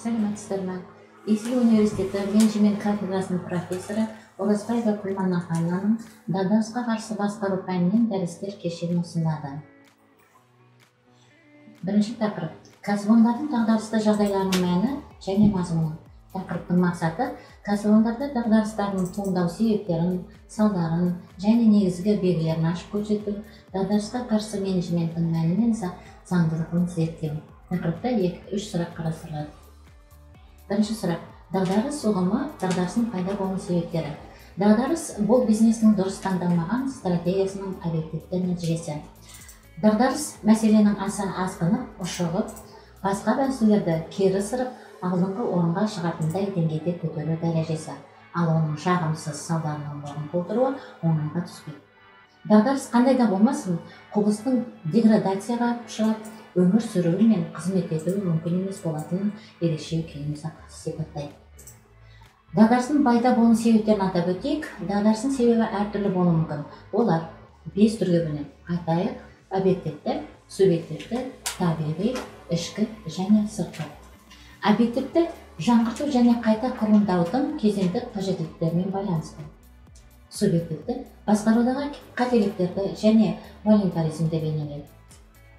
Сәлеметсіздер ме? Есіл университеті менеджмент кафедрасының профессоры Оразбаева Күлман Ағайнаның дағдарысқа қарсы басқару пәнінен дәрістер кешенін ұсынады. Бірінші тақырып: кәсіпорындардың дағдарысты жағдайларының мәні және мазмұны. Тақырыптың мақсаты: кәсіпорындарда дағдарыстардың туындау себептерін, салдарын және негізгі белгілерін ашып көрсету, дағдарысқа қарсы менеджменттің мәні мен заңдылығын зерттеу. Тақырыпта үш сұрақ қарастырылады. Бірінші сұрақ: дағдарыс ұғымы, дағдарыстың пайда болу себептері. Дағдарыс — бұл бизнестің дұрыс таңдалмаған стратегиясының объективті нәтижесі. Дағдарыс — мәселенің аса асқынып, ушығып, басқа мәселелерді кері ысырып, алдыңғы орынға шығатындай деңгейде көтеру дәрежесі. Ал оның жағымсыз салдарының орнын толтыруы оңайға түспейді. Дағдарыс қандай да болмасын құбылыстың деградацияға ұшырап, өмір сүруі мен қызмет етуі мүмкін емес болатын ерекше күйін сипаттайды. Дағдарыстың пайда болу себептерін атап өтейік. Дағдарыстың себебі әртүрлі болуы мүмкін. Олар бес түрге бөлінеді. Айтайық: объективті, субъективті, табиғи, ішкі және сыртқы. Объективті — жаңғырту және қайта құрылымдаудың кезеңдік қажеттіліктерімен байланысты. Субъективті — басқарудағы қателіктерді және волюнтаризмді бейнелейді.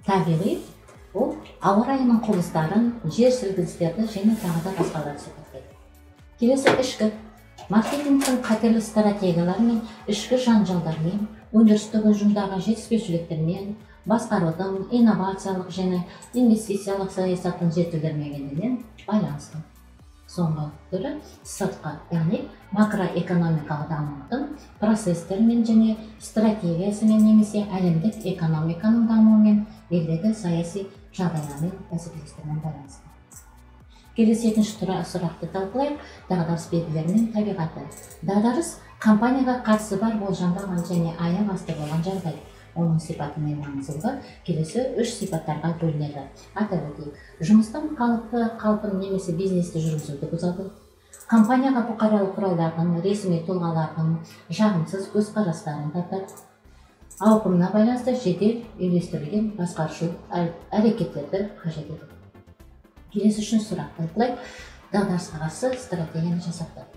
Табиғи — ол ауа райының құбылыстарын, жер сілкіністерді және тағы да басқаларды сипаттайды. Келесі ішкі: маркетингтің қатерлі стратегияларымен, ішкі жанжалдармен, өндірістік ұжымдағы жетіспеушіліктермен, басқарудың инновациялық және инвестициялық саясаттың жетілдірмегендігімен байланысты. Соңғы түрі — сыртқы, яғни макроэкономикалық дамудың процестерімен және стратегиясымен немесе әлемдік экономиканың дамуымен, елдегі саяси жағдайлармен, бәсекелестікпен байланысты. Келесі екінші сұрақты талқылайық: дағдарыс белгілері мен табиғаты. Дағдарыс — компанияға қатысы бар болжамдалған және аяқ асты болған жағдай. Оның сипаты мен маңыздылығы келесі үш сипаттарға бөлінеді. Атап өтейік: жұмыстың қалыпты қалпын немесе бизнесті жүргізуді бұзады, компанияға бұқаралық құралдардың, ресми тұлғалардың жағымсыз көзқарастарын тартады, ауқымына байланысты жедел үйлестірілген басқарушылық әрекеттерді қажет етеді. Келесі үшінші сұрақ талқылайық: дағдарысқа қарсы стратегияны жасақтау.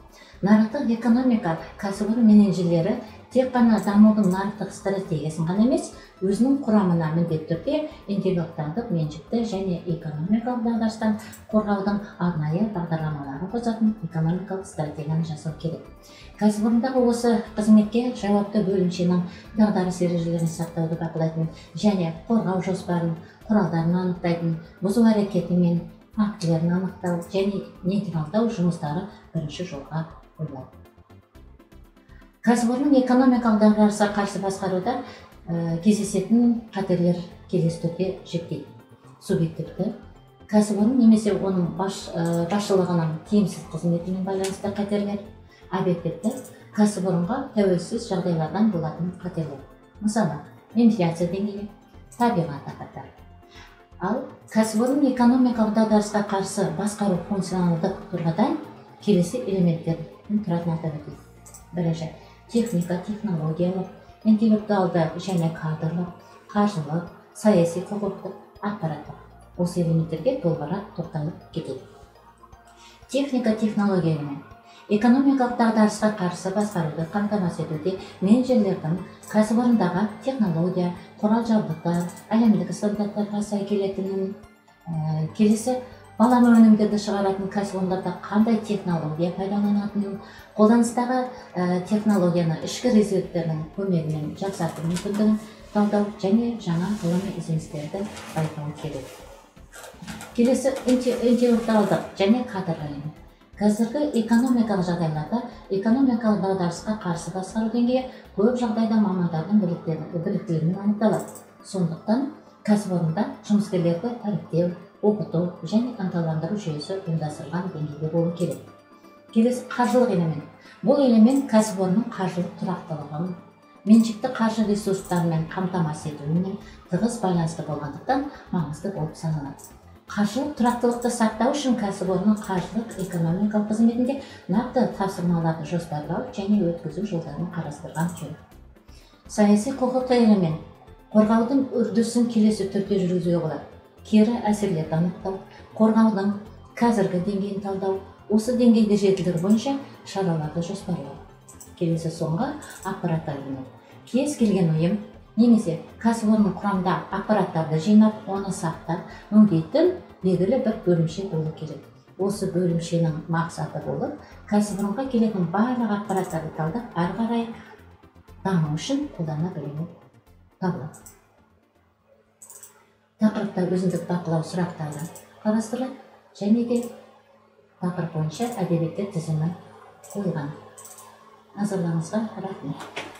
Нарықтық экономика кәсіпорын менеджерлері тек қана дамудың нарықтық стратегиясын ғана емес, өзінің құрамына міндетті түрде интеллектуалдық меншікті және экономикалық дағдарыстан қорғаудың арнайы бағдарламаларын қосатын экономикалық стратегияны жасау керек. Кәсіпорындағы осы қызметке жауапты бөлімшенің дағдарыс ережелерін сақтауды бақылайтын және қорғау жоспарын, құралдарын анықтайтын, бұзу әрекеті мен фактілерін анықтау және нейтралдау жұмыстары бірінші жолға қойылады. Кәсіпорынның экономикалық дағдарысқа қарсы басқаруда кездесетін қатерлер келесі түрде жіктейді: субъективті — кәсіпорын немесе оның басшылығының тиімсіз қызметімен байланысты қатерлер. Объективті — кәсіпорынға тәуелсіз жағдайлардан болатын қатерлер, мысалы, инфляция деңгейі, табиғат апаттары. Ал кәсіпорын экономикалық дағдарысқа қарсы басқару функционалдық тұрғыдан келесі элементтерден тұратынын атап өтейік: бірінші — техника технологиялық, интеллектуалды және кадрлық, қаржылық, саяси, құқықтық, ақпараттық. Осы элементтерге толығырақ тоқталып кетейік. Техника технология элемент. Экономикалық дағдарысқа қарсы басқаруды қамтамасыз етуде менеджерлердің кәсіпорындағы технология, құрал жабдықтар әлемдік стандарттарға сай келетінін, келесі балама өнімдерді шығаратын кәсіпорындарда қандай технология пайдаланатынын, қолданыстағы технологияны ішкі резервтердің көмегімен жақсарту мүмкіндігін талдау және жаңа ғылыми ізденістерді байқау керек. Келесі интеллектуалдық және кадрлық элемент. Қазіргі экономикалық жағдайларда экономикалық дағдарысқа қарсы басқару деңгейі көп жағдайда мамандардың біліктілігімен анықталады. Сондықтан кәсіпорында жұмыскерлерді іріктеу, оқыту және ынталандыру жүйесі ұйымдастырылған деңгейде болу керек. Келесі қаржылық элемент. Бұл элемент кәсіпорынның қаржылық тұрақтылығын, меншікті қаржы ресурстарымен қамтамасыз етуімен тығыз байланысты болғандықтан, маңызды болып саналады. Қаржылық тұрақтылықты сақтау үшін кәсіпорынның қаржылық экономикалық қызметінде нақты тапсырмаларды жоспарлау және өткізу жолдарын қарастырған жөн. Саяси құқықтық элемент. Қорғаудың үрдісін келесі түрде жүргізуге болады: кері әсерлерді анықтау, қорғаудың қазіргі деңгейін талдау, осы деңгейді жетілдіру бойынша шараларды жоспарлау. Келесі соңғы ақпараттар жинау. Кез келген ұйым немесе кәсіпорынның құрамында ақпараттарды жинап, оны сақтап, өңдейтін белгілі бір бөлімше болу керек. Осы бөлімшенің мақсаты болып, кәсіпорынға келетін барлық ақпараттарды талдап, ары қарай даму үшін қолдана білу болып табылады. Тақырыпта өзіндік бақылау сұрақтары қарастырылады және де тақырып бойынша әдебиеттер тізімі қойылған. Назарларыңызға рахмет.